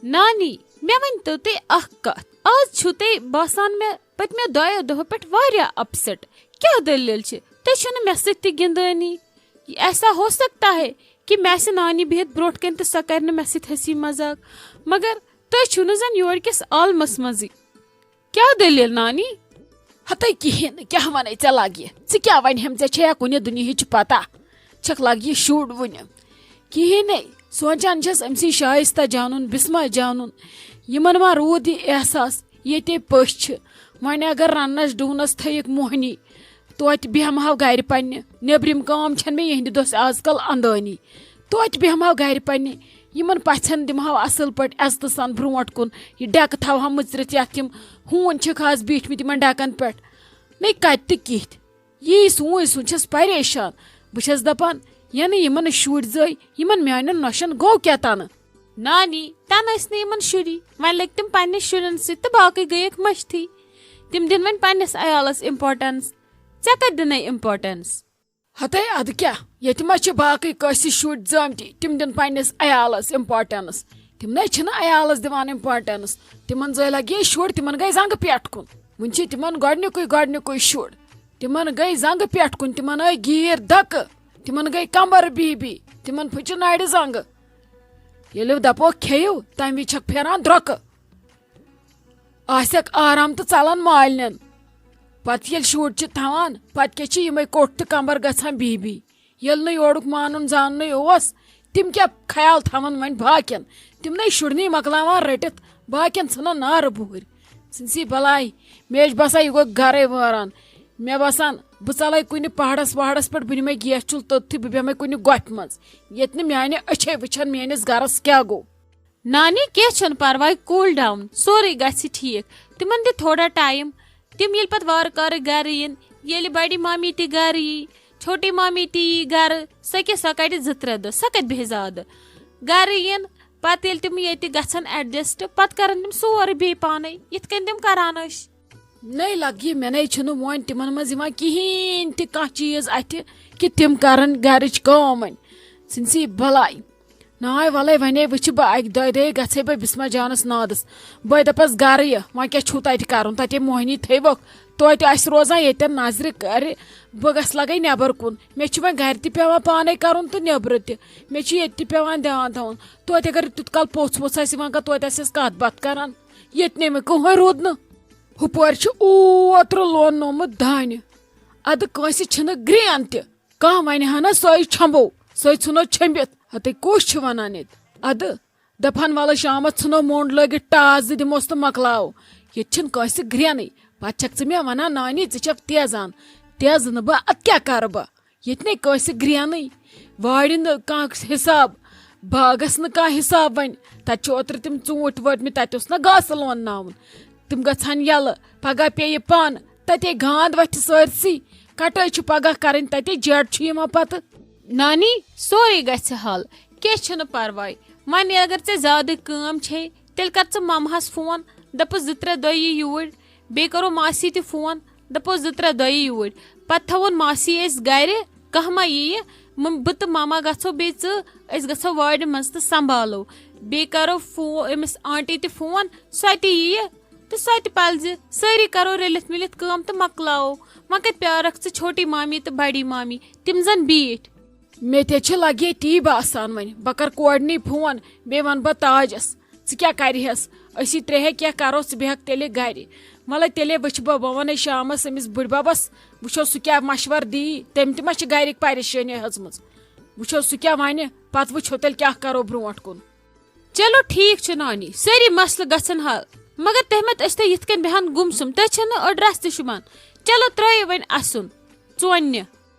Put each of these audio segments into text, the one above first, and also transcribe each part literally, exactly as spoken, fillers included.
نانی، مےٚ ؤنۍ تو تُہۍ اکھ کتھ۔ آز چھُو تُہۍ باسان مےٚ پٔتمیو دۄیو دۄہو پٮ۪ٹھ واریاہ اپسیٹ۔ کیٛاہ دٔلیٖل چھِ؟ تُہۍ چھِو نہٕ مےٚ سۭتۍ تہِ گِنٛدٲنی۔ ایسا ہو سکتا ہے کہ مےٚ آسہِ نانی بِہِتھ برونٛٹھ کنہِ تہٕ سۄ کرِ نہٕ مےٚ سۭتۍ ہنسی مذاق، مگر تُہۍ چھِو نہٕ زن یورٕ کِس عالمس منٛزٕے۔ کیٛاہ دٔلیٖل نانی؟ ہتے کِہیٖنۍ نہٕ، کیٛاہ وَنے ژےٚ لَگہِ؟ ژٕ کیٛاہ وَنہِ ہَم؟ ژےٚ چھےٚ یا کُنہِ دُنیاہٕچ پَتہ؟ چھَکھ لَگہِ یہِ شُر وُنہِ؟ کِہیٖنۍ نَے۔ سونٛچان چھَس أمۍ سٕے شایِستہ جانُن، بِسمہ جانُن۔ یِمَن ما روٗد یہِ احساس؟ ییٚتے پٔژھۍ چھِ۔ وۄنۍ اگر رَننَس ڈوٗنَس تھٲیِکھ موہنی، توتہِ بیٚہمہٕ ہاو گَرِ پنٛنہِ۔ نیٚبرِم کٲم چھَنہٕ مےٚ یِہِنٛدِ دۄسہِ آز کَل اَندٲنی۔ توتہِ بیٚہمہٕ ہاو گَرِ پنٛنہِ۔ یِمَن پَژھٮ۪ن دِمہٕ ہاو اَصٕل پٲٹھۍ عزتہٕ سان برونٛٹھ کُن۔ یہِ ڈٮ۪کہٕ تھاوہا مٕژرِتھ، یَتھ یِم ہوٗنۍ چھِکھ آز بیٖٹھمٕتۍ یِمَن ڈٮ۪کَن پٮ۪ٹھ۔ نَے کَتہِ تہٕ کِتھ؟ یی سوٗنٛچ سوٗنٛچ چھَس پریشان۔ بہٕ چھَس دَپان، یَنہٕ یِمَن شُرۍ زٲے، یِمَن میٛانٮ۪ن نۄشَن گوٚو کیٛاہ تَنہٕ؟ نانی، تَنہٕ ٲسۍ نہٕ یِمَن شُری۔ وۄنۍ لٔگۍ تِم پنٛنِس شُرٮ۪ن سۭتۍ تہٕ باقٕے گٔیَکھ مٔشتھٕے۔ تِم دِن وۄنۍ پنٛنِس عیالَس importance۔ ژےٚ کَتہِ دِنَے importance؟ ہتے اَدٕ کیٛاہ، ییٚتہِ ما چھِ باقٕے کٲنٛسہِ شُرۍ زٲمتی، تِم دِن پنٛنِس عیالَس importance۔ تِم نے چھِنہٕ عیالَس دِوان importance۔ تِمَن زٲے لَگہِ شُرۍ، تِمَن گٔے زنٛگہٕ پٮ۪ٹھ کُن۔ وۄنۍ چھِ تِمَن گۄڈٕنیُکُے، گۄڈٕنیُکُے شُر۔ تِمَن گٔے زنٛگہٕ پٮ۪ٹھ کُن، تِمَن آے گیٖر دَکہٕ، تِمَن گٔے کمبر بیٖبی، تِمَن پھٕچہِ نَرِ زنٛگہٕ۔ ییٚلہِ دَپوکھ کھیٚیِو، تَمہِ وِزِ چھَکھ پھیران درٛۄکہٕ۔ آسٮ۪کھ آرام تہٕ ژَلان مالِنٮ۪ن۔ پَتہٕ ییٚلہِ شُرۍ چھِ تھاوان، پَتہٕ کیٛاہ چھِ یِمَے کوٚٹھ تہٕ کمبر گژھان بیٚہہ بیٚہہ۔ ییٚلہِ نہٕ یورُک مانُن زاننُے اوس، تِم کیٛاہ خیال تھاوَن وۄنۍ باقیَن؟ تِم نَے شُرنٕے مۄکلاوان رٔٹِتھ، باقیَن ژھٕنان نارٕ بُہٕرۍ۔ ژھٕنسی بَلاے، مےٚ چھِ باسان، یہِ گوٚو گَرَے وٲران۔ مےٚ باسان، بہٕ ژَلَے کُنہِ پہاڑَس وہاڑَس پٮ۪ٹھ، بہٕ نِمَے گیس چوٗلہٕ توٚتتھٕے، بہٕ بیٚہمَے کُنہِ گۄپھِ منٛز، ییٚتہِ نہٕ میٛانہِ أچھے وٕچھَن میٛٲنِس گَرَس کیٛاہ گوٚو۔ نانی، کینٛہہ چھُنہٕ پرواے، cool down، سورُے گژھِ ٹھیٖک۔ تِمن دِ تھوڑا ٹایم۔ تِم ییٚلہِ پتہٕ وارٕ کارٕ گرٕ یِن، ییٚلہِ بڑی مامی تہِ گرٕ یی، چھوٹی مامی تہِ یی گرٕ، سۄ کیٛاہ، سۄ کڑِ زٕ ترٛےٚ دۄہ، سۄ کتہِ بیٚہہِ زیادٕ؟ گرٕ یِن، پتہٕ ییٚلہِ تِم ییٚتہِ گژھن adjust، پتہٕ کرن تِم سورُے بیٚیہِ پانے، یِتھ کٔنۍ تِم کران ٲسۍ۔ نٔے لگہِ، مےٚ نے چھُنہٕ وۄنۍ تِمن منٛز یِوان کِہیٖنۍ تہِ کانٛہہ چیٖز اَتھِ کہِ تِم کرن گرٕچ کٲم وۄنۍ۔ ژھٕنسی بلاے۔ ناے وَلَے، وَنے وٕچھِ بہٕ اَکہِ دۄیہِ دۄہہِ گژھے بہٕ بِسمہ جانَس نادَس۔ بہٕ دَپَس گَرٕ یہِ، وۄنۍ کیٛاہ چھُو تَتہِ کَرُن؟ تَتہِ موہنی تھٲیوکھ، توتہِ آسہِ روزان ییٚتٮ۪ن نظرِ کَرِ۔ بہٕ گژھٕ لَگَے نٮ۪بَر کُن۔ مےٚ چھُ وۄنۍ گَرِ تہِ پٮ۪وان پانَے کَرُن تہٕ نٮ۪برٕ تہِ۔ مےٚ چھُ ییٚتہِ تہِ پٮ۪وان دیان تھاوُن۔ توتہِ اگر تیُتھ کال پوٚژھ ووٚژھ آسہِ یِوان کانٛہہ، توتہِ آسٮ۪س کَتھ باتھ کَران۔ ییٚتہِ نے مےٚ کٕہٕنۍ روٗد نہٕ۔ ہُپٲرۍ چھُ اوترٕ لوننومُت دانہِ۔ اَدٕ کٲنٛسہِ چھِنہٕ گرٛین تہِ۔ کانٛہہ وَنہِ ہا نہ، سۄے چھۄمبو، سۄے ژھٕنو چھٔمبِتھ۔ ہتے کُس چھُ وَنان ییٚتہِ؟ اَدٕ دَپہٕ ہن وَلہٕ شامَس ژھٕنو موٚنٛڈ لٲگِتھ ٹاس زٕ دِموس تہٕ مۄکلاو۔ ییٚتہِ چھِنہٕ کٲنٛسہِ گرٛینٕے۔ پَتہٕ چھَکھ ژٕ مےٚ وَنان، نانی، ژٕ چھَکھ تیزان۔ تیزٕ نہٕ بہٕ، اَدٕ کیٛاہ کَرٕ بہٕ؟ ییٚتہِ نے کٲنٛسہِ گرٛینٕے۔ وارِ نہٕ کانٛہہ حِساب، باغَس نہٕ کانٛہہ حِساب وۄنۍ۔ تَتہِ چھِ اوترٕ تِم ژوٗنٛٹھۍ وٲٹمٕتۍ، تَتہِ اوس نہ گاسہٕ لونناوُن۔ تِم گژھن یَلہٕ، پَگاہ پیٚیہِ پَن، تَتے گانٛد وَتھِ سٲرسٕے۔ کَٹٲے چھِ پَگاہ کَرٕنۍ، تَتے جیڈ چھُ یِوان پَتہٕ۔ نانی، سورُے گژھِ حل، کینٛہہ چھُنہٕ پرواے۔ وۄنۍ اگر ژےٚ زیادٕ کٲم چھے، تیٚلہِ کر ژٕ ممہس فون، دپُس زٕ ترٛےٚ دۄہ یہِ یوٗرۍ۔ بیٚیہِ کرو ماسی تہِ فون، دپو زٕ ترٛےٚ دۄہ یہِ یوٗرۍ۔ پتہٕ تھاوون ماسی أسۍ گرِ، کانٛہہ ما یِیہِ۔ م-، بہٕ تہٕ مما گژھو بیٚیہِ ژٕ، أسۍ گژھو وارِ منٛز تہٕ سنبھالو۔ بیٚیہِ کرو فو-، أمِس آنٹی تہِ فون، سۄ تہِ یِیہِ۔ تہٕ سۄ تہِ پَلزِ۔ سٲری کَرو رٔلِتھ مِلِتھ کٲم تہٕ مۄکلاوو۔ وۄنۍ کَتہِ پیٛارَکھ ژٕ چھوٹی مامی تہٕ بَڑی مامی؟ تِم زَن بیٖٹھۍ۔ مےٚ تہِ چھِ لَگہِ تی باسان وۄنۍ۔ بہٕ کَرٕ کورنٕے فون، بیٚیہِ وَنہٕ بہٕ تاجَس، ژٕ کیٛاہ کَرِہَس؟ أسی ترٛےٚ کیٛاہ کَرو، ژٕ بیٚہَکھ تیٚلہِ گَرِ۔ وَلَے تیٚلے وٕچھِ بہٕ، بہٕ وَنَے شامَس أمِس بٕڈۍ بَبَس، وٕچھو سُہ کیٛاہ مَشوَرٕ دی۔ تٔمۍ تہِ ما چھِ گَرِکۍ پریشٲنی ۂژمٕژ۔ وٕچھو سُہ کیٛاہ وَنہِ، پَتہٕ وٕچھو تیٚلہِ کیٛاہ کَرو برونٛٹھ کُن۔ چلو ٹھیک چھُ نانی، سٲری مسلہٕ گژھن حل، مگر تُہۍ مت ٲسۍ تو یِتھ کٔنۍ بیہان گُمسُم، تُہۍ چھِو نہٕ أڑ رژھ تہِ شوٗبان۔ چلو ترٲیِو وۄنۍ اسُن ژونہِ۔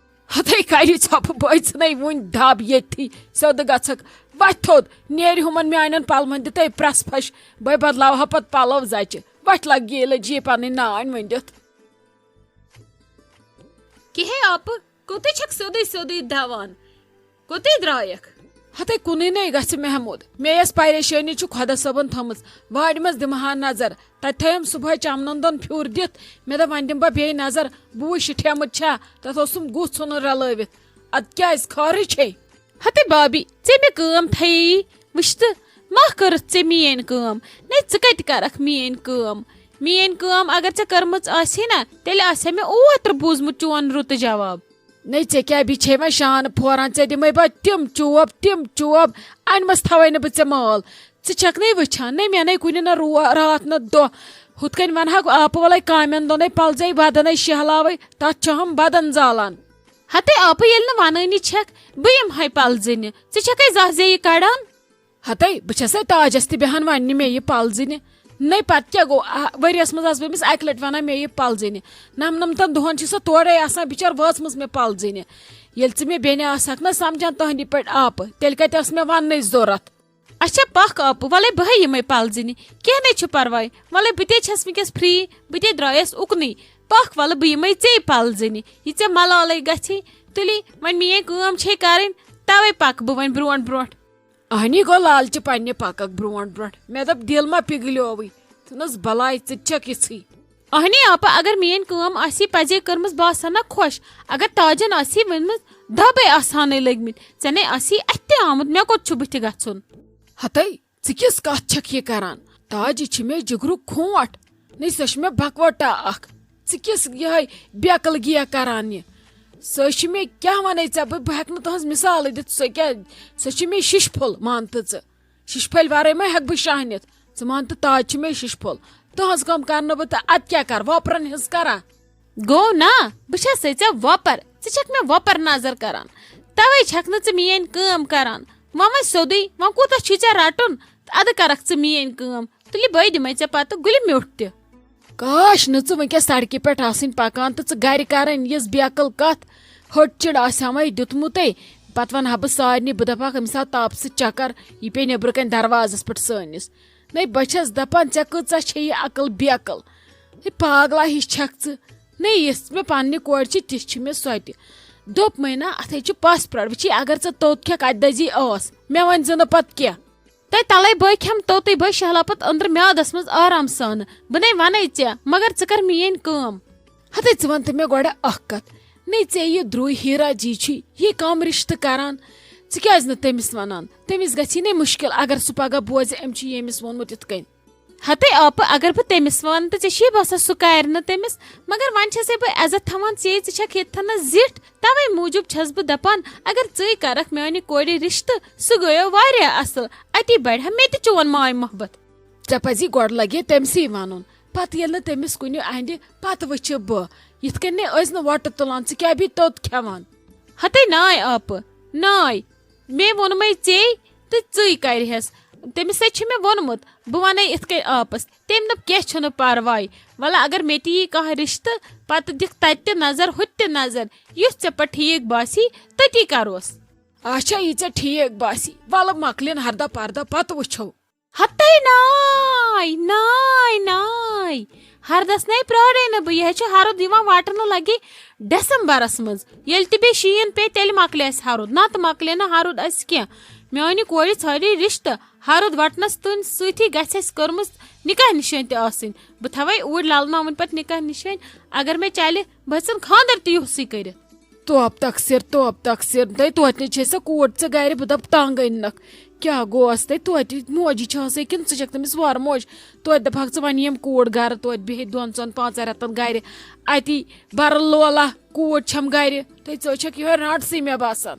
ہتے کَرِ ژھۄپہٕ، بہٕ ژھٕنے وُنہِ دب ییٚتھی، سیوٚد گژھکھ۔ وۄتھ تھوٚد، نیرِ ہُمن میانٮ۪ن پلون دِ تُہۍ پرٛس پھش، بہٕ بدلاوہا پتہٕ پلو زچہِ۔ وۄتھ لگہِ ییٚلہِ جی پنٕنۍ نانۍ ؤنِتھ۔ کِہے آپہٕ، کوٚتُے چھکھ سیوٚدُے سیوٚدُے دوان؟ کوٚتُے درٛایکھ؟ ہتے کُنُے نے گژھِ محمود۔ مے یس پریشٲنی چھِ خۄدا صٲبن تھٲمٕژ۔ وارِ منٛز دِمہٕ ہا نظر۔ تتہِ تھٲیم صبحٲے چمنن دۄن پھیُر دِتھ۔ مےٚ دوٚپ وۄنۍ دِمہٕ بہٕ بیٚیہِ نظر۔ بہٕ وٕچھِ ٹھیمٕژ چھا۔ تتھ اوسُم گُہہ ژھُنُن رلٲوِتھ۔ ادٕ کیٛازِ خٲرٕے چھے؟ ہتے بابی، ژےٚ مےٚ کٲم تھایے وٕچھتہٕ۔ پکھ کٔرٕتھ ژےٚ میٲنۍ کٲم؟ نے، ژٕ کتہِ کرکھ میٲنۍ کٲم؟ میٲنۍ کٲم اگر ژےٚ کٔرمٕژ آسہِ ہے نا، تیٚلہِ آسہِ ہے مےٚ اوترٕ بوٗزمُت چون رُت جواب۔ نے، ژےٚ کیٛاہ بیٚیہِ چھے وۄنۍ شانہٕ پھوران؟ ژےٚ دِمے بہٕ تِم چوب، تِم چوب، انہِ منٛز تھاوے نہٕ بہٕ ژےٚ مال۔ ژٕ چھکھ نے وٕچھان، نے مےٚ نے کُنہِ نہ رو-، راتھ نہ دۄہ۔ ہُتھ کٔنۍ ونہکھ آپہٕ وَلَے کامٮ۪ن دۄنے پلزے بدنے شیہلاوے، تتھ چھُ ہم بدن زالان۔ ہتے آپہٕ ییٚلہِ نہٕ ونٲنی چھکھ، بہٕ یِمہٕ ہے پلزٕنہِ۔ ژٕ چھکھے زاہ زیٚیہِ کڑان؟ ہتے، بہٕ چھسے تاجس تہِ بیہان وننہِ مےٚ یہِ پلزٕنہِ۔ نے پتہٕ کیٛاہ گوٚو؟ آ، ؤریس منٛز آسہٕ بہٕ أمِس اکہِ لٹہِ ونان مےٚ یہِ پلزٕنہِ۔ نمنمتن دۄہن چھِ سۄ تورے آسان بِچٲر وٲژمٕژ مےٚ پلزٕنہِ۔ ییٚلہِ ژٕ مےٚ بیٚنہِ آسہٕ ہکھ نہ سمجھان تہنٛدِ پٲٹھۍ آپہٕ، تیٚلہِ کتہِ ٲس مےٚ وننٕچ ضروٗرت؟ اچھا پکھ آپہٕ، ولے بہٕ ہے یِمے پلزٕنہِ۔ کینٛہہ نے چھُ پرواے، ولے بہٕ تے چھس وٕنکیٚس فری، بہٕ تے درٛایس اُکنٕے۔ پکھ ولہٕ بہٕ یِمے ژے پلزٕنہِ، یہِ ژےٚ ملالے گژھی۔ تُلی وۄنۍ میٲنۍ کٲم چھے کرٕنۍ، توے پکہٕ بہٕ وۄنۍ برونٛٹھ برونٛٹھ۔ اہنی گوٚو لالچہِ پننہِ پککھ برونٛٹھ برونٛٹھ۔ مےٚ دوٚپ دِل ما پِگلیووٕے؟ ژٕ نہٕ حظ بلاے، ژٕ تہِ چھکھ یِژھٕے۔ اہنی آپہٕ، اگر میٲنۍ کٲم آسی پزے کٔرمٕژ، بہٕ آسہٕ ہا نا خۄش۔ اگر تاجن آسی ؤنمٕژ، دبے آسہٕ ہانٕے لٔگمٕتۍ، ژےٚ نے آسی اتھِ تہِ آمُت، مےٚ کوٚت چھُ بٕتھِ گژھُن؟ ہتے، ژٕ کِژھ کتھ چھکھ یہِ کران؟ تاجہِ چھِ مےٚ جگرُک کھونٹ، نے سۄ چھِ مےٚ بکوٹا اکھ۔ ژٕ کِژھ یِہے بیقل گیا کران یہِ؟ سۄ چھِ مےٚ کیٛاہ ونے ژےٚ بہٕ، بہٕ ہٮ۪کہٕ نہٕ تُہنٛز مثالٕے دِتھ۔ سۄ کیٛاہ، سۄ چھِ مےٚ شِشہٕ پھوٚل، مان تہٕ ژٕ۔ شِشہٕ پھٔلۍ ورٲے ما ہٮ۪کہٕ بہٕ شاہ نِتھ؟ ژٕ مان تہٕ تاج چھِ مےٚ شِشہٕ پھوٚل۔ تٕہنٛز کٲم کرنہٕ بہٕ تہٕ ادٕ کیٛاہ کرٕ؟ وۄپرن ہٕنٛز کرا؟ گوٚو نا؟ بہٕ چھسے ژےٚ وۄپر، ژٕ چھکھ مےٚ وۄپر نظر کران، توے چھکھ نہٕ ژٕ میٲنۍ کٲم کران۔ وۄنۍ وۄنۍ سیوٚدُے، وۄنۍ کوٗتاہ چھُے ژےٚ رٹُن؟ تہٕ ادٕ کرکھ ژٕ میٲنۍ کٲم، تُلہِ بٔے دِمے ژےٚ پتہٕ گُلہِ میوٚٹھ تہِ۔ کاش نہٕ ژٕ وٕنکیٚس سڑکہِ پٮ۪ٹھ آسٕنۍ پکان تہٕ ژٕ گرِ کرٕنۍ یِژھ بیقل کتھ۔ ۂٹ چِڑ آسہِ ہا وۄنۍ دیُتمُتٕے۔ پتہٕ ونہٕ ہا بہٕ سارنٕے، بہٕ دپہٕ ہاکھ أمِس آو تاپہٕ سۭتۍ چکر، یہِ پیٚیہِ نیٚبرٕ کنہِ دروازس پٮ۪ٹھ سٲنِس۔ نے بہٕ چھس دپان، ژےٚ کۭژاہ چھے یہِ عقل بیقل؟ ہے پاگلا ہِش چھکھ ژٕ۔ نے یِژھ مےٚ پننہِ کورِ چھِ، تِژھ چھِ مےٚ سۄ تہِ۔ دوٚپمَے نا، اتھے چھُ پس پرٛڑ۔ وٕچھی، اگر ژٕ توٚت کھٮ۪کھ، اتہِ دٔزی ٲس، مےٚ ؤنۍ زِ نہٕ پتہٕ کینٛہہ۔ تَے تَلَے بٲگۍ کھٮ۪مہٕ توٚتُے بٲگۍ شہلا پتہٕ أنٛدرٕ میٛادَس منٛز آرام سان۔ بہٕ نے وَنے ژےٚ، مگر ژٕ کر میٛٲنۍ کٲم۔ ہتے ژٕ وَن تہٕ مےٚ گۄڈٕ اَکھ کَتھ، نے ژےٚ یہِ درٛوے ہیٖرا جی چھُے، یہِ کَم رِشتہٕ کران؟ ژٕ کیٛازِ نہٕ تٔمِس وَنان؟ تٔمِس گژھی نے مُشکِل اگر سُہ پگاہ بوزِ أمۍ چھُ ییٚمِس ووٚنمُت یِتھ کٔنۍ۔ ہتے آپہٕ، اگر بہٕ تٔمِس وَنہٕ تہٕ ژےٚ چھُے باسان سُہ کَرِ نہٕ تٔمِس، مگر وۄنۍ چھسے بہٕ عزت تھاوان ژے، ژٕ چھکھ ییٚتہِ تھَنَس زِٹھ، توے موٗجوٗب چھس بہٕ دپان، اگر ژٕے کرکھ میانہِ کورِ رشتہٕ، سُہ گٔیو واریاہ اصل، اتی بڑِ ہا مےٚ تہِ چون ماے محبت۔ ژےٚ پزی گۄڈٕ لگے تٔمسٕے ونُن، پتہٕ ییٚلہِ نہٕ تٔمِس کُنہِ اندِ، پتہٕ وٕچھِ بہٕ۔ یِتھ کٔنۍ نے ٲسۍ نہٕ وۄٹہٕ تُلان، ژٕ کیٛاہ بیٚیہِ توٚت کھٮ۪وان؟ ہتے ناے آپہٕ، ناے، مے ووٚنمے ژے تہٕ ژٕے کرِہس۔ تٔمِس ہے چھُ مےٚ ووٚنمُت، بہٕ ونے یِتھ کٔنۍ آپس۔ تٔمۍ دوٚپ، کینٛہہ چھُنہٕ پرواے، ولہٕ اگر مےٚ تہِ یی کانٛہہ رشتہٕ، پتہٕ دِکھ تتہِ تہِ نظر، ہُتہِ تہِ نظر، یُس ژےٚ پتہٕ ٹھیٖک باسی، تٔتی کروس۔ اچھا، یہِ ژےٚ ٹھیٖک باسی، ولہٕ مۄکلِن ہردہ پردہ، پتہٕ وٕچھو۔ ہتے ناے، ناے، ناے، ہردس نے پرٛارے نہٕ بہٕ، یہِ ہے چھُ ہرُد یِوان وٹنہٕ لگی ڈسمبرس منٛز، ییٚلہِ تہِ بیٚیہِ شیٖن پیٚیہِ، تیٚلہِ مۄکلہِ اسہِ ہرُد، نتہٕ مۄکلہِ نہٕ ہرُد اسہِ کینٛہہ۔ میانہِ کورِ ژھانڈے رشتہٕ، ہرُد وٹنس تُہنٛدِ سۭتی گژھِ اسہِ کٔرمٕژ نکاح نشٲنۍ تہِ آسٕنۍ۔ بہٕ تھاوے اوٗرۍ للناوٕنۍ پتہٕ نکاح نشٲنۍ، اگر مےٚ چلہِ، بہٕ ژھٕن خانٛدر تہِ یُہسٕے کٔرِتھ۔ توب تقصیر، توب تقصیر، دے توتہِ چھے سۄ کوٗر ژےٚ گرِ، بہٕ دپ تنگ أننکھ۔ کیٛاہ گوس تۄہہِ توتہِ؟ موجی چھا سۄ کِنہٕ ژٕ چھکھ تٔمِس وارٕ موج؟ توتہِ دپہکھ ژٕ وۄنۍ یِم کوٗر گرٕ، توتہِ بیٚہہِ دۄن ژۄن پانٛژن رٮ۪تن گرِ، اتی برٕ لولہ کوٗر چھم گرِ۔ تۄہہِ ژٕ چھکھ یِہوے رانٛٹسٕے مےٚ باسان۔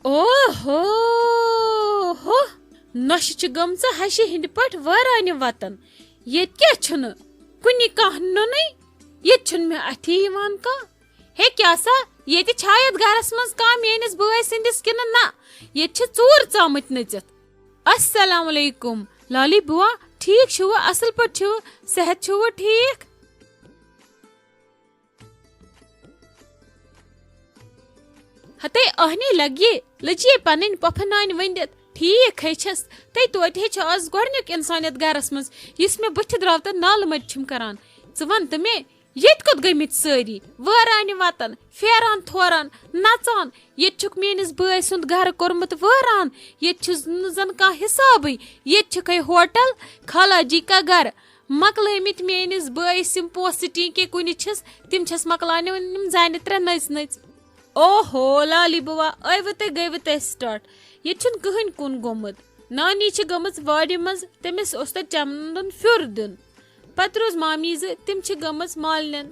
اوہو ہو، نۄشہِ چھِ گٔمژٕ ہشہِ ہٕنٛدِ پٲٹھۍ وٲرانہِ وطن۔ ییٚتہِ کیٛاہ چھُنہٕ کُنہِ کانٛہہ نُنٕے؟ ییٚتہِ چھُنہٕ مےٚ اَتھِ یِوان کانٛہہ۔ ہے کیٛاہ سا، ییٚتہِ چھا یَتھ گرس منٛز کانٛہہ میٲنِس بٲے سٕنٛدِس کِنہٕ نہ؟ ییٚتہِ چھِ ژوٗر ژامٕتۍ نٔژِتھ۔ السلام علیکم لالی بُوا، ٹھیٖک چھِوٕ؟ اَصٕل پٲٹھۍ چھِوٕ؟ صحت چھُوٕ ٹھیٖک؟ ہتے آہنی لگیے، لٔجیے پنٕنۍ پۄپھٕ نانۍ ؤنِتھ، ٹھیٖک ہے چھَس۔ تَے توتہِ ہے چھُ آز گۄڈٕنیُک اِنسان یَتھ گرس منٛز، یُس مےٚ بٕتھِ درٛاو تہٕ نالہٕ مٔتۍ چھُم کران۔ ژٕ وَن تہٕ مےٚ، ییٚتہِ کوٚت گٔمٕتۍ سٲری؟ وٲرانہِ وطن، پھیران تھوران، نژان۔ ییٚتہِ چھُکھ میٲنِس بٲے سُنٛد گرٕ کوٚرمُت وٲران۔ ییٚتہِ چھُس نہٕ زن کانٛہہ حسابٕے۔ ییٚتہِ چھُکھے ہوٹل، خالہ جی کا گھر۔ مۄکلٲومٕتۍ میٲنِس بٲیِس یِم پونٛسہٕ ٹینکہِ کُنہِ چھِس، تِم چھَس مۄکلاونہِ وۄنۍ یِم زَنہِ ترٛےٚ نٔژ نٔژ۔ اوہو، لالی بوا، ٲیوٕ تُہۍ، گٔیوٕ تُہۍ سٹارٹ؟ ییٚتہِ چھُنہٕ کٕہٕنۍ کُن گوٚمُت۔ نانی چھِ گٔمٕژ وارِ منٛز، تٔمِس اوس تَتہِ چمنُن پھیُر دیُن۔ پتہٕ روٗز مامی زٕ، تِم چھِ گٔمٕژ مالنٮ۪ن۔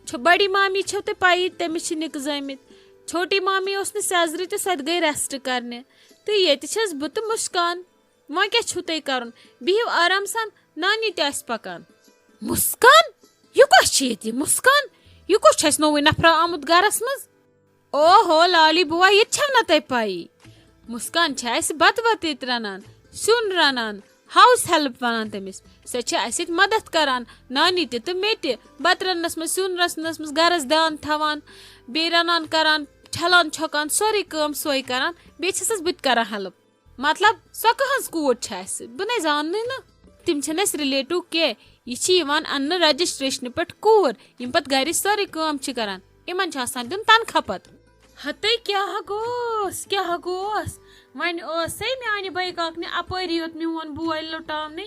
چھُ، بڑی مامی چھو تۄہہِ پَیی، تٔمِس چھِ نِکہٕ زٲمٕتۍ۔ چھوٹی مامی اوس نہٕ سیٚزرِ تہٕ سۄ تہِ گٔے ریسٹ کرنہِ۔ تہٕ ییٚتہِ چھَس بہٕ تہٕ مُسکان۔ وۄنۍ کیٛاہ چھُو تۄہہِ کرُن؟ بِہِو آرام سان، نانی تہِ آسہِ پکان۔ مُسکان؟ یہِ کۄس چھِ ییٚتہِ؟ مُسکان؟ یہِ کُس چھُ اَسہِ نوٚوُے نفرا آمُت گرس منٛز؟ اوہو، لالی بوا، ییٚتہِ چھَو نہ تۄہہِ پَیی؟ مُسکان چھِ اَسہِ بَتہٕ وَتہٕ ییٚتہِ رَنان، سیُن رَنان، ہاوُس ہیلپ وَنان تٔمِس۔ سۄ چھِ اَسہِ ییٚتہِ مدد کران۔ نانی تہِ تہٕ مےٚ تہِ۔ بَتہٕ رَننَس منٛز، سیُن رَننَس منٛز، گرَس دیان تھاوان، بیٚیہِ رَنان کران، چھَلان چھۄکان، سٲرٕے کٲم سۄے کران۔ بیٚیہِ چھَسَس بہٕ تہِ کران ہیلپ۔ مطلب، سۄ کٕہٕنٛز کوٗر چھِ اَسہِ؟ بہٕ نے زاننٕے نہٕ۔ تِم چھِنہٕ اَسہِ ریلیٹو کینٛہہ۔ یہِ چھِ یِوان اَننہٕ رجسٹریشنہٕ پٮ۪ٹھ کوٗر، یِم پَتہٕ گَرِچ سٲرٕے کٲم چھِ کَران۔ یِمَن چھُ آسان دیُن تنخواہ پَتہٕ۔ ہَتَے کیٛاہ گوٚوس، کیٛاہ گوٚوس؟ وۄنۍ ٲسَے میٛانہِ بٲے کاکنہِ اَپٲری یوت میون بوے لُٹاونٕے۔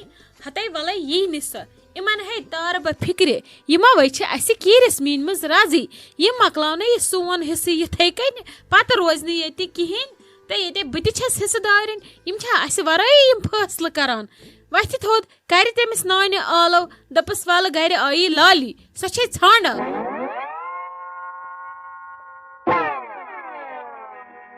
ہَتَے وَلَے یی نہٕ سۄ۔ یِمَن ہے تارٕ بہٕ فِکرِ، یِمَوَے چھِ اَسہِ کیٖرِس میٖنۍ منٛز رازٕے۔ یِم مۄکلاونَے یہِ سون حِصہٕ یِتھَے کٔنۍ، پَتہٕ روزِ نہٕ ییٚتہِ کِہیٖنۍ۔ تہٕ ییٚتے بہٕ تہِ چھَس حِصہٕ دارِنۍ، یِم چھا اَسہِ وَرٲیی یِم فٲصلہٕ کران؟ وَتھِ تھوٚد، کَرِ تٔمِس نانہِ آلو، دوٚپُس، "وَلہٕ گَرِ آیی لالی، سۄ چھے ژھانٛڈان۔"